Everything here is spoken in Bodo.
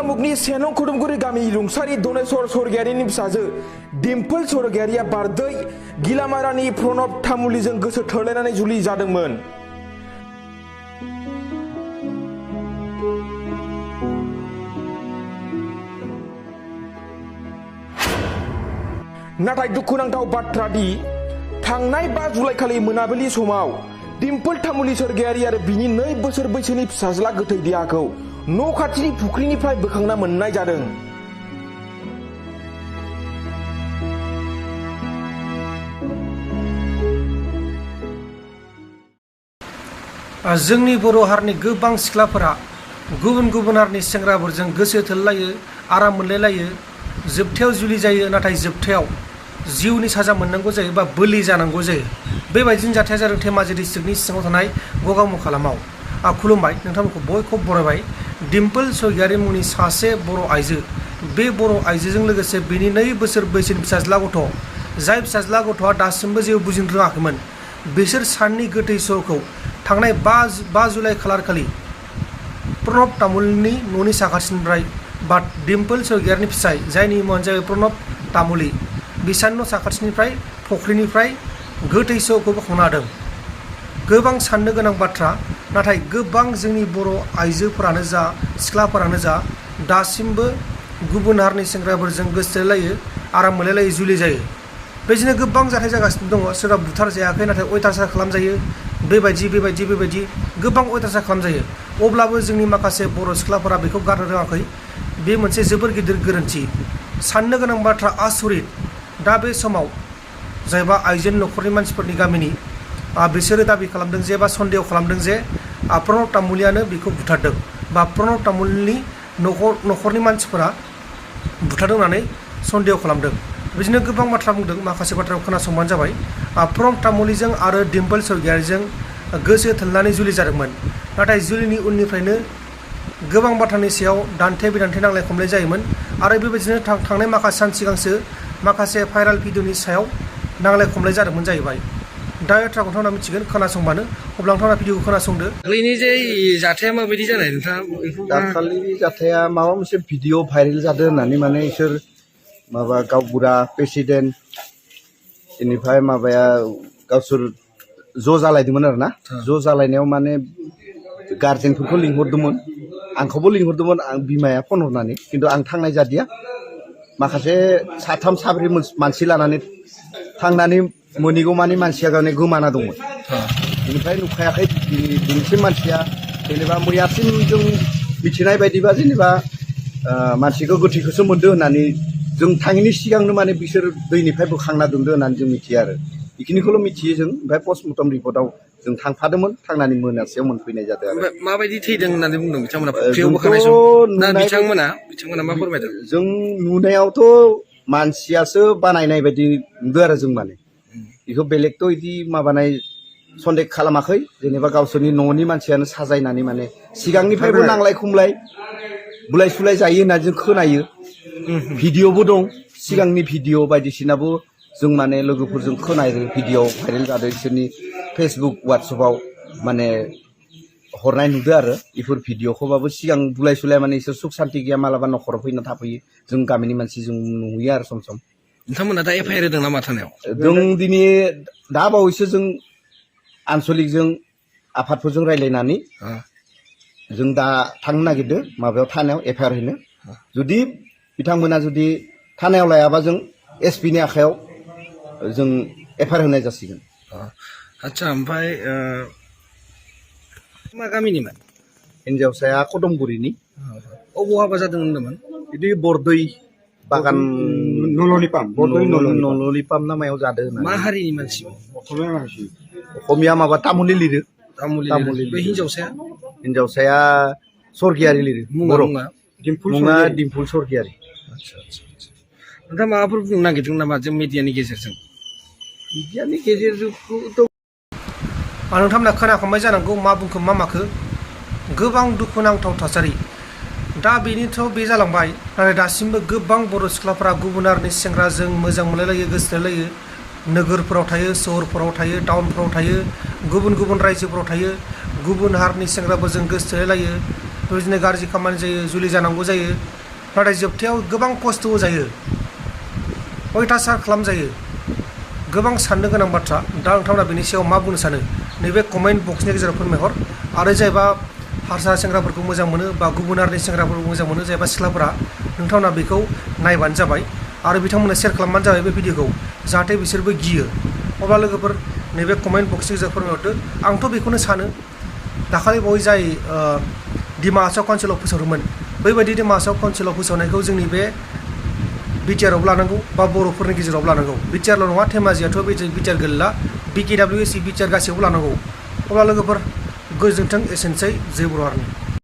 मुगनि सेनं खुदुमगुरि गामि रुंसारि दनेश्वर स्वर्गियारिनि फिसाजो डिम्पल स्वर्गियारिया बारदै गिलामारानि प्रणब तामुलिजों गोसो थोलायनानै जुलि जादोंमोन। नाथाय दुखुनांथाव बाथ्रा दि थांनाय 5 जुलाइ खालि मोनाबिलि समाव डिम्पल तामुलि स्वर्गियारि आरो बिनि 2 बोसोर बैसोनि फिसाज्ला गोथै देहाखौ न' खाथिनि फुख्रिनिफ्राय बोखांना मोननाय जादों। जोंनि बर' हारिनि गोबां सिख्लाफोरा गुबुन गुबुन हारिनि सेंग्राफोरजों गोसो थोलायो, आराम मोनलायलायो, जोबथायाव जुलि जायो, नाथाय जोबथायाव जिउनि साजा मोननांगौ जायो बा बोलि जानांगौ जायो। बेबायदिनो जाथाया जादों धेमाजि डिस्ट्रिक्टनि सिङाव थानाय गगामुख हालामाव। खुलुमबाय, नोंथांमोनखौ बयखौबो बरायबाय। डिम्पल स्वर्गियारि मुंनि सासे बर' आइजो, बे बर' आइजोजों लोगोसे बिनि 2 बोसोर बैसोनि फिसाज्ला गथ', जाय फिसाज्ला गथ'आ दासिमबो जेबो बुजिनो रोङाखैमोन, बिसोर साननि गोथै सहखौ थांनाय 5 जुलाइ खालारखालि प्रणब तामुलिनि न'नि साखाथिनिफ्राय बा डिम्पल स्वर्गियारिनि फिसाय, जायनि मुङानो जाबाय प्रणब तामुलि, बिसानि न' साखाथिनिफ्राय फुख्रिनिफ्राय गोथै सहखौ बोखांनो हादों। गोबां साननो गोनां बाथ्रा, नाथाय गोबां जोंनि बर' आइजोफोरानो जा सिख्लाफोरानो जा दासिमबो गुबुन हारिनि सेंग्राफोरजों गोसोथोलायो, आराम मोनलायलायो, जुलि जायो। बेदिनो गोबां जाथाय जागासिनो दङ। सोरबा बुथार जायाखै, नाथाय अयथासार खालामजायो। बेबायदि गोबां अयथासार खालामजायो। अब्लाबो जोंनि माखासे बर' सिख्लाफोरा बेखौ गारनो रोङाखै। बे मोनसे जोबोर गिदिर गोरोन्थि, साननो गोनां बाथ्रा, आसरित। दा बे समाव जायबा आइजोनि न'खरनि मानसिफोरनि गामिनि बिसोरो दाबि खालामदों जे बा सन्देह खालामदों जे प्रणब तामुलियानो बेखौ बुथारदों बा प्रणब तामुलिनि न'खरनि मानसिफोरा बुथारदों होननानै सन्देह खालामदों। बिदिनो गोबां बाथ्रा बुंदों। माखासे बाथ्राखौ खोनासंबानो जाबाय। प्रणब तामुलिजों आरो डिम्पल स्वर्गियारिजों गोसो थोलायनानै जुलि जादोंमोन, नाथाय जुलिनि उननिफ्रायनो गोबां बाथ्रानि सायाव दान्थे बिदान्थे नांलाय खमलाय जायोमोन आरो बेबायदिनो थांनाय माखासे सान सिगांसो माखासे भाइराल भिडिअनि सायाव नांलाय खमलाय जादोंमोन जाहैबाय। दा बाथ्राखौ नोंथांमोना मिथिगोन खोनासंबानो। अब्ला नोंथांमोना भिडिअखौ खोनासंदो। दाख्लैनि जे जाथाया माबायदि जानाय नोंथाङा? दाखालिनि जाथाया माबा मोनसे भिडिअ भाइरेल जादों होननानै माने इसोर माबा गावबुरा प्रेसिडेन्ट बेनिफ्राय माबाया गावसोर ज' जालायदोंमोन आरो ना। ज' जालायनायाव माने गार्जेनफोरखौ लिंहरदोंमोन, आंखौबो लिंहरदोंमोन, आं बिमाया फन हरनानै, खिन्थु आं थांनाय जादिया। माखासे 3 4 मानसि लानानै थांनानै मोनैगौ मानि मानसिया गावनि गोमाना दंमोन। बेनिफ्राय नुखायाखै दिनैसिम मानसिया। जेनेबा मैयासिम जों मिथिनाय बायदिबा जेनेबा मानसिखौ गोथैखौसो मोनदों होननानै जों थाङिनि सिगांनो माने बिसोर दैनिफ्राय बोखांना दोनदों होननानै जों मिथियो आरो बेखिनिखौल' मिथियो जों। ओमफ्राय पस्टमर्टम रिपर्टआव जों थांफादोंमोन, थांनानै मोनासेयाव मोनफैनाय जादों आरो। माबायदि थैदों होननानै बुंदों बिथांमोना? फुख्रियाव बोखांनाय सम ना बिथांमोना मा फोरमायदों? जों नुनायावथ' मानसियासो बानायनाय बायदि नुदों आरो जों माने बेखौ बेलेगथ' बिदि माबानाय सन्देह खालामाखै। जेनेबा गावसोरनि न'नि मानसियानो साजायनानै माने सिगांनिफ्रायबो नांलाय खमलाय बुलाय सुलाय जायो होननानै जों खोनायो। भिडिअबो दं, सिगांनि भिडिअ बायदिसिनाबो जों माने लोगोफोरजों खोनायो। भिडिअ भाइरेल जादों, बिसोरनि फेसबुक वाट्सएपआव माने हरनाय नुदों आरो बेफोर भिडिअखौबाबो। सिगां बुलाय सुलाय माने इसोर सुख सान्ति गैया, मालाबा न'खराव फैना थाफैयो। जों गामिनि मानसि जों नुयो आरो सम सम। नोंथांमोना दा एफआइआर होदों नामा थानायाव? जों दिनै दा बावैसो जों आनसलिकजों आफादफोरजों रायज्लायनानै जों दा थांनो नागिरदों माबायाव थानायाव एफआइआर होनो। जुदि बिथांमोना जुदि थानायाव लायाबा जों एसपिनि आखायाव जों एफआइआर होनाय जासिगोन। आदसा, ओमफ्राय मा गामिनिमोन? हिन्जावसाया कदमगुरिनि। अबाव हाबा जादों होनदोंमोन? बिदि बरदै बागान नललिपाम नामायाव जादों होननानै। मा हारिनि मानसि? असमिया माबा तामुलि लिरो। बे हिन्जावसाया स्वर्गियारि लिरो। बर' मुङा डिम्पल स्वर्गियारि। नोंथाङा माबाफोर बुंनो नागिरदों नामा जों मिडियानि गेजेरजों? मिडियानि गेजेरजोंथ' नोंथांमोना खोनाखांबाय जानांगौ मा बुंखो मा माखो। गोबां दुखुनांथाव थासारि। दा बेनिथ' बे जालांबाय, नाथाय दासिमबो गोबां बर' सिख्लाफोरा गुबुन हारिनि सेंग्राजों मोजां मोनलायलायो, गोसोथोलायो। नोगोरफोराव थायो, सहरफोराव थायो, टाउनफोराव थायो, गुबुन गुबुन रायजोफोराव थायो, गुबुन हारिनि सेंग्राफोरजों गोसोथोलायो। बेबायदिनो गाज्रि खामानि जायो जुलि जानांगौ जायो नाथाय जोबथायाव गोबां खस्थ' जायो अयथासार खालामजायो गोबां साननो गोनां बाथ्रा दा नोंथांमोना बेनि सायाव मा बुंनो सानो नैबे कमेन्ट बक्सनि गेजेराव फोरमायहर आरो जायबा हारसा सेंग्राफोरखौ मोजां मोनो बा गुबुन हारिनि सेंग्राफोरखौ मोजां मोनो जायबा सिख्लाफोरा नोंथांमोना बेखौ नायबानो जाबाय आरो बिथांमोननो शेयार खालामबानो जाबाय बे भिडिअखौ जाहाथे बिसोरबो गियो अब्ला लोगोफोर नैबे कमेन्ट बक्सनि गेजेराव फोरमायहरदो आंथ' बेखौनो सानो दाखालि बावै जाय डिमा हासाव काउन्सिलाव फोसावदोंमोन बैबायदि डिमा हासाव काउन्सिलाव फोसावनायखौ जोंनि बे बिटिआरआवबो लानांगौ बा बर'फोरनि गेजेरावबो लानांगौ बिटिआरल' नङा धेमाजियाथ' बिटिआर गोलैला BKWSC बिटिआर गासैयावबो लानांगौ अब्ला लोगोफोर गोजोन्थों एसेनोसै जय बर' हारिनि